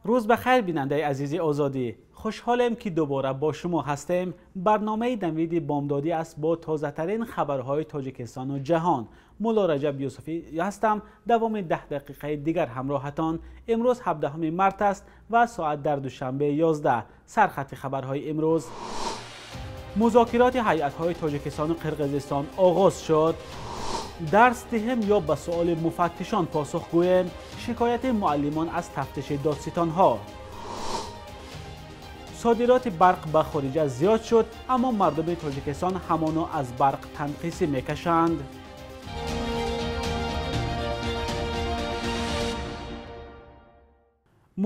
Рӯз ба хайр, бинандаи азизи Озодӣ. Хушҳолем, ки дубора бо шумо ҳастем. Барномаи Навиди Бомдодӣ аст бо тозатарин хабарҳои Тоҷикистон ва ҷаҳон. Мулло Раҷаб Юсуфӣ ҳастам. Давоми 10 дақиқаи дигар ҳамроҳатон. Имрӯз 17 март аст ва соат дар Душанбе 11. Сархати хабарҳои имрӯз. Музокироти ҳайатҳои Тоҷикистон ва Қирғизистон оғоз шуд. Дарс диҳем ё ба суоли муфаттишон посух гӯем? Шикояти муаллимон аз тафтиши додситонҳо. Содироти барқ ба хориҷа зиёд шуд, аммо мардуми Тоҷикистон ҳамоно аз барқ танқисӣ мекашанд.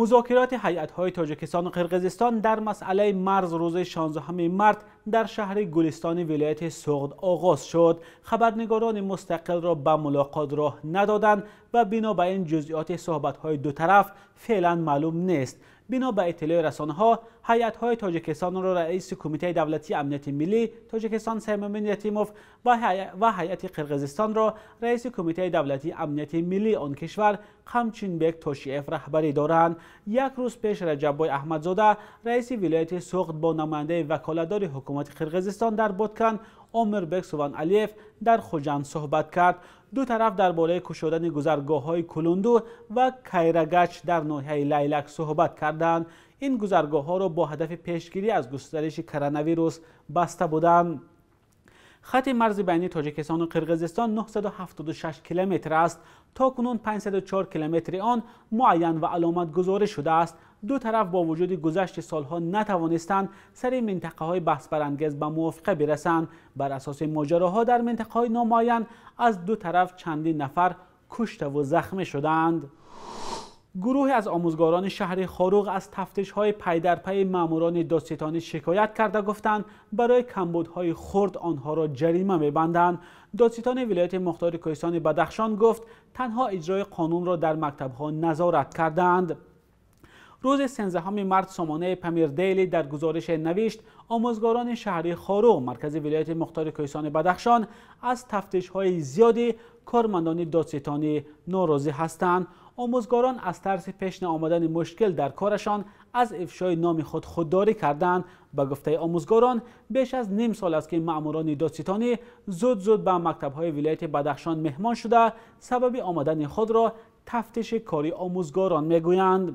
Музокироти ҳайатҳои Тоҷикистон ва Қирғизистон дар масъалаи марз рӯзи 16 март дар шаҳри Гулистони вилояти Суғд оғоз шуд. Хабарнигорони мустақилро ба мулоқот роҳ надоданд ва бино ба ин ҷузъиёти суҳбатҳои ду тараф феълан маълум нест. Бино ба иттилои расонаҳо, ҳайатҳои Тоҷикистонро раиси Кумитаи давлатии амнияти миллӣ Тоҷикистон Саймумин Ятимов ва ҳайати Қирғизистонро раиси Кумитаи давлатии амнияти миллии он кишвар Қамчинбек Тошиев раҳбарӣ доранд. Як рӯз пеш Раҷаббой Аҳмадзода, раиси вилояти Суғд, бо намояндаи ваколатдори ҳукумати Қирғизистон дар Боткан Омирбек Сувоналиев дар Хуҷанд суҳбат кард. Ду тараф дар бораи кушодани гузаргоҳҳои Кулунду ва Кайрагач дар ноҳияи Лайлак суҳбат карданд. Ин гузаргоҳҳоро бо ҳадафи пешгирӣ аз густариши коронавирус баста буданд. Хати марзи байни Тоҷикистон ва Қирғизистон 976 километр аст. То кунун 504 километри он муайян ва аломатгузорӣ шудааст. Ду тараф бо вуҷуди гузашти солҳо натавонистанд сари минтақаҳои баҳсбарангез ба мувофиқа бирасанд. Бар асоси моҷароҳо дар минтақаҳои номуайян аз ду тараф чандин нафар куштаву захмӣ шуданд. Гурӯҳе аз омӯзгорони шаҳри Хоруғ аз тафтишҳои пайдарпайи маъмурони додситонӣ шикоят карда гуфтанд, барои камбудҳои хурд онҳоро ҷарима мебанданд. Додситони вилояти мухтори Кӯҳистони Бадахшон гуфт, танҳо иҷрои қонунро дар мактабҳо назорат карданд. Рӯзи 13 март сомонаи Памир Дейли дар гузорише навишт, омӯзгорони шаҳри Хоруғ, маркази вилояти мухтори Кӯҳистони Бадахшон, аз тафтишҳои зиёди кормандони додситонӣ норозӣ ҳастанд. Омӯзгорон аз тарси пеш наомадани мушкил дар корашон аз ифшои номи худ худдорӣ карданд. Ба гуфтаи омӯзгорон, беш аз ним сол аст, ки маъмурони додситонӣ зуд-зуд ба мактабҳои вилояти Бадахшон меҳмон шуда, сабаби омадани худро тафтиши кори омӯзгорон мегӯянд.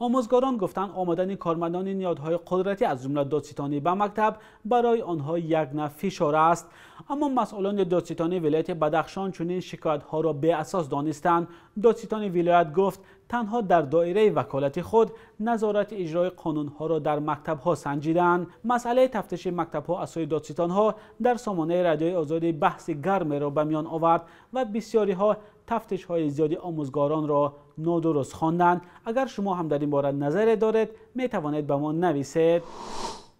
Омӯзгорон гуфтанд, омадани кормандони ниҳодҳои қудратӣ аз ҷумла додситонӣ ба мактаб барои онҳо як нав фишор аст. Аммо масъулони додситонии вилояти Бадахшон чунин шикоятҳоро беасос донистанд. Додситони вилоят гуфт, танҳо дар доираи ваколати худ назорати иҷрои қонунҳоро дар мактабҳо санҷиданд. Масъалаи тафтиши мактабҳо аз сӯи додситонҳо дар сомонаи Радиои Озодӣ баҳси гармеро ба миён овард ва бисёриҳо тафтишҳои зиёди омӯзгоронро нодуруст хонданд. Агар шумо ҳам дар ин бора назаре доред, метавонед ба мо нависед.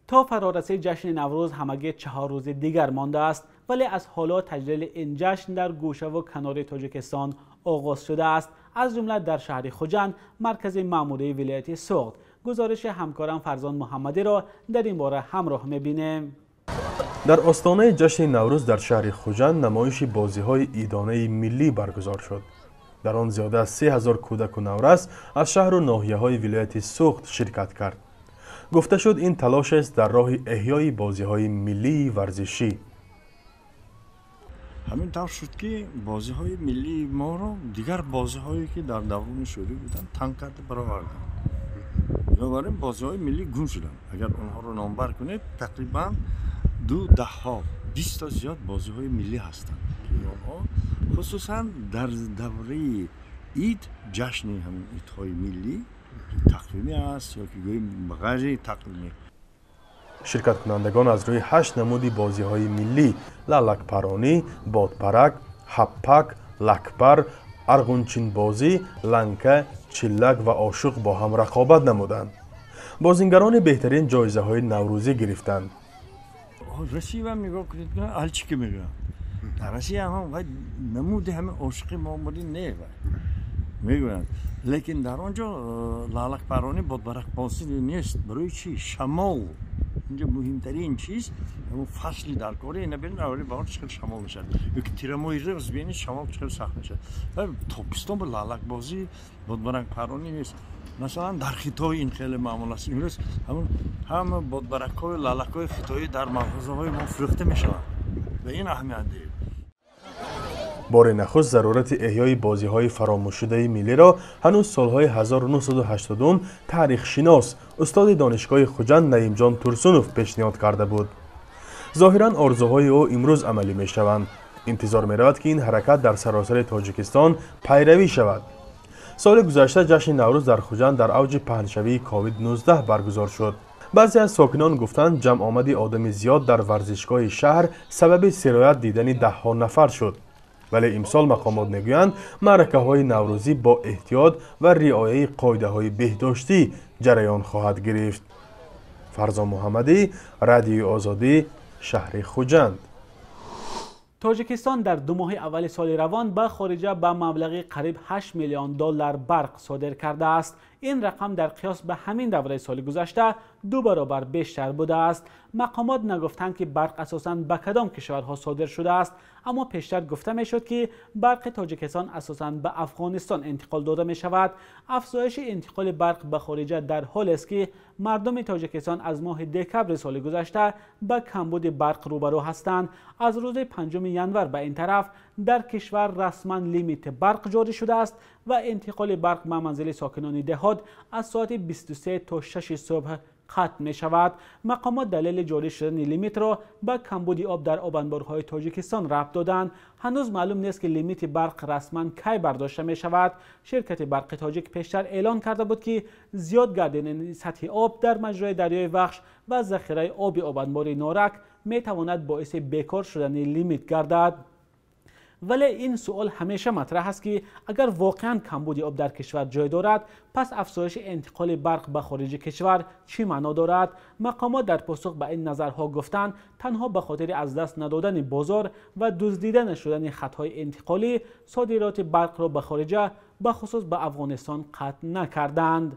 То фарорасии ҷашни Наврӯз ҳамагӣ 4 рӯзи дигар мондааст, вале аз ҳоло таҷлили ин ҷашн дар гӯшаву канори Тоҷикистон оғоз шудааст, аз ҷумла дар шаҳри Хуҷанд, маркази маъмурии вилояти Суғд. Гузориши ҳамкорам Фарзон Муҳаммадиро дар ин бора ҳамроҳ мебинем. Дар остонаи ҷашни Наврӯз дар шаҳри Хуҷанд намоиши бозиҳои идонаи миллӣ баргузор шуд. Дар он зиёда аз 3000 кӯдаку наврас аз шаҳру ноҳияҳои вилояти Суғд ширкат кард. Гуфта шуд, ин талошест дар роҳи эҳёи бозиҳои миллии варзишӣ. Ҳамин тавр шуд, ки бозиҳои миллии моро дигар бозиҳое, ки дар даврони шӯравӣ буданд, танг карда бароварданд. Бинобар ин бозиҳои миллӣ гум шуданд. Агар онҳоро номбар кунед, тақрибан 2 даҳҳо, 20 то зиёд бозиҳои миллӣ ҳастанд, ки онҳо хусусан дар давраи ид, ҷашни ҳамин идҳои миллӣ, тақвимӣ аст ё ки гӯем ғайри тақвимӣ. Ширкаткунандагон аз рӯи 8 намуди бозиҳои миллӣ лалакпаронӣ, бодпарак, ҳаппак, лакпар, арғунчинбозӣ, ланка, чиллак ва ошуқ бо ҳам рақобат намуданд. Бозингарони беҳтарин ҷоизаҳои наврӯзӣ гирифтанд. Россиям нигоҳ кунед, алчики мегӯянд. Дар Россия ҳам вай намуди ҳамин ошиқи мо омадӣ не, вай мегӯянд. Лекин дар он ҷо лалакпаронӣ, бодбаракбозӣ нест. Барои чӣ? Шамол. Инҷо муҳимтарин чиз ҳамон фасли дар кори ина бинед, аввали баҳор чӣ хел шамол мешавад, ё ки тирамоҳи рӯз бинед, шамол чӣ хел сахт мешавад. Тобистон ба лалакбозӣ, бодбаракпаронӣ нест. Масалан, дар Хитой ин хеле маъмул аст. Имрӯз ҳама бодбаракҳою лалакҳои хитоӣ дар мағозаҳои мо фурӯхта мешаванд. Ба ин аҳамият диҳед. Бори нахуст зарурати эҳёи бозиҳои фаромӯшшудаи миллиро ҳанӯз солҳои 1980 таърихшинос, устоди донишгоҳи Хуҷанд Наимҷон Турсунов пешниҳод карда буд. Зоҳиран орзуҳои ӯ имрӯз амалӣ мешаванд. Интизор меравад, ки ин ҳаракат дар саросари Тоҷикистон пайравӣ шавад. Соли гузашта ҷашни Наврӯз дар Хуҷанд дар авҷи паҳншавии COVID-19 баргузор шуд. Баъзе аз сокинон гуфтанд, ҷамъомади одами зиёд дар варзишгоҳи шаҳр сабаби сироят дидани даҳҳо нафар шуд. Вале имсол мақомот мегӯянд, маъракаҳои наврӯзӣ бо эҳтиёт ва риояи қоидаҳои беҳдоштӣ ҷараён хоҳад гирифт. Фарзон Муҳаммадӣ, Радиои Озодӣ, шаҳри Хуҷанд. Тоҷикистон дар 2 моҳи аввали соли равон ба хориҷа ба маблағи қариб 8 миллион доллар барқ содир кардааст. Ин рақам дар қиёс ба ҳамин давраи соли гузашта 2 баробар бештар будааст. Мақомот нагуфтанд, ки барқ асосан ба кадом кишварҳо содир шудааст, аммо пештар гуфта мешуд, ки барқи Тоҷикистон асосан ба Афғонистон интиқол дода мешавад. Афзоиши интиқоли барқ ба хориҷа дар ҳолест, ки мардуми Тоҷикистон аз моҳи декабри соли гузашта ба камбуди барқ рӯбарӯ ҳастанд. Аз рӯзи 5 январ ба ин тараф дар кишвар расман лимити барқ ҷорӣ шудааст ва интиқоли барқ ба манзили сокинони деҳот аз соати 23 то 6 субҳ қатъ мешавад. Мақомот далели ҷорӣ шудани лимитро ба камбуди об дар обанборҳои Тоҷикистон рабт доданд. Ҳанӯз маълум нест, ки лимити барқ расман кай бардошта мешавад. Ширкати барқи тоҷик пештар эълон карда буд, ки зиёд гардидани сатҳи об дар маҷрои дарёи Вахш ва захираи оби обанбори Норак метавонад боиси бекор шудани лимит гардад. Вале ин суол ҳамеша матраҳ аст, ки агар воқеан камбуди об дар кишвар ҷой дорад, пас афзоиши интиқоли барқ ба хориҷи кишвар чӣ маъно дорад? Мақомот дар посух ба ин назарҳо гуфтанд, танҳо ба хотири аз даст надодани бозор ва дуздида нашудани хатҳои интиқолӣ содироти барқро ба хориҷа, бахусус ба Афғонистон, қатъ накарданд.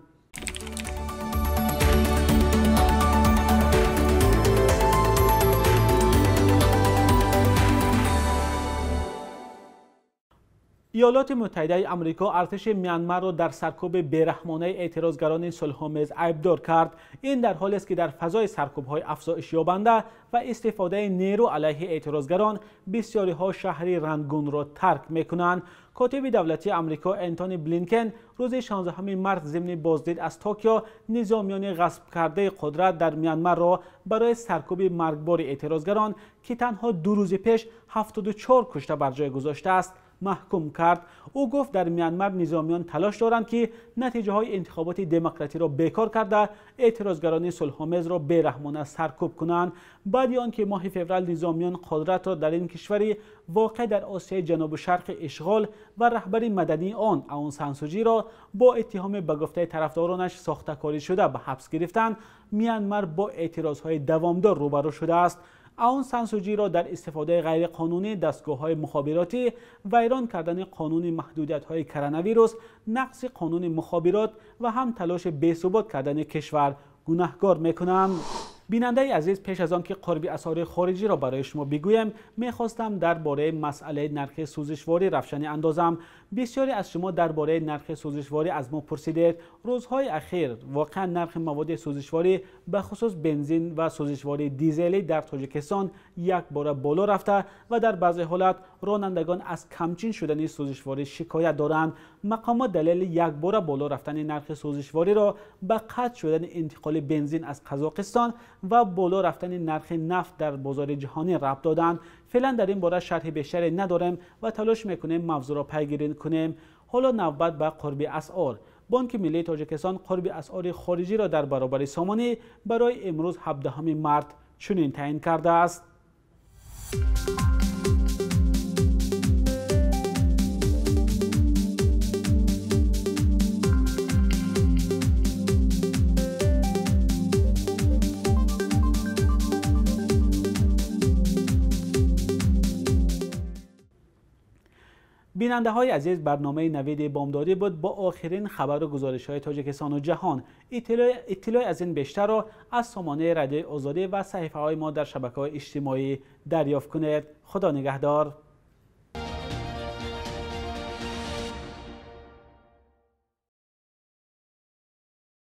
Иёлоти Муттаҳидаи Амрико артиши Мянмарро дар саркӯби бераҳмонаи эътирозгарони сулҳомез айбдор кард. Ин дар ҳолест, ки дар фазои саркӯбҳои афзоишёбанда ва истифодаи нерӯ алайҳи эътирозгарон бисёриҳо шаҳри Рангунро тарк мекунанд. Котиби давлатии Амрико Энтони Блинкен рӯзи 16 март зимни боздид аз Токио низомиёни ғасбкардаи қудрат дар Мянмарро барои саркӯби маргбори эътирозгарон, ки танҳо 2 рӯзи пеш 74 кушта бар ҷой гузоштааст, маҳкум кард. Ӯ гуфт, дар Мянмар низомиён талош доранд, ки натиҷаҳои интихоботи демократиро бекор карда, эътирозгарони сулҳомезро бераҳмона саркӯб кунанд. Баъди он ки моҳи феврал низомиён қудратро дар ин кишвари воқеъ дар Осиёи ҷанубу шарқи ишғол ва раҳбари мадании он Аун Сан Суҷиро бо иттиҳоми ба гуфтаи тарафдоронаш сохтакорӣ шуда ба ҳабс гирифтанд, Мянмар бо эътирозҳои давомдор рӯбарӯ шудааст. Аун Сан Суҷиро дар истифодаи ғайриқонунии дастгоҳҳои мухобиротӣ, вайрон кардани қонуни маҳдудиятҳои коронавирус, нақси қонуни мухобирот ва ҳам талоши бесубот кардани кишвар гунаҳкор мекунанд. Бинандаи азиз, пеш аз он ки қурби асъори хориҷиро барои шумо бигӯем, мехостам дар бораи масъалаи нархи сӯзишворӣ равшанӣ андозам. Бисёре аз шумо дар бораи нархи сӯзишворӣ аз мо пурсидед. Рӯзҳои ахир воқеан нархи маводи сӯзишворӣ, бахусус бензин ва сӯзишвории дизелӣ дар Тоҷикистон якбора боло рафта ва дар баъзе ҳолат ронандагон аз камчин шудани сӯзишворӣ шикоят доранд. Мақомот далели якбора боло рафтани нархи сӯзишвориро ба қатъ шудани интиқоли бензин аз Қазоқистон ва боло рафтани нархи нафт дар бозори ҷаҳонӣ рабт доданд. Феълан дар ин бора шарҳи бештаре надорем ва талош мекунем мавзӯъро пайгирӣ кунем. Ҳоло навбат ба қурби асъор. Бонки Миллии Тоҷикистон қурби асъори хориҷиро дар баробари сомонӣ барои имрӯз 17 март чунин таъин кардааст. бинандаҳои азиз, барномаи навиди бомдодӣ буд бо охирин хабару гузоришҳои Тоҷикистону ҷаҳон. Иттилои аз ин бештарро аз сомонаи Радиои Озодӣ ва саҳифаҳои мо дар шабакаҳои иҷтимоӣ дарёфт кунед. Худо нигаҳдор.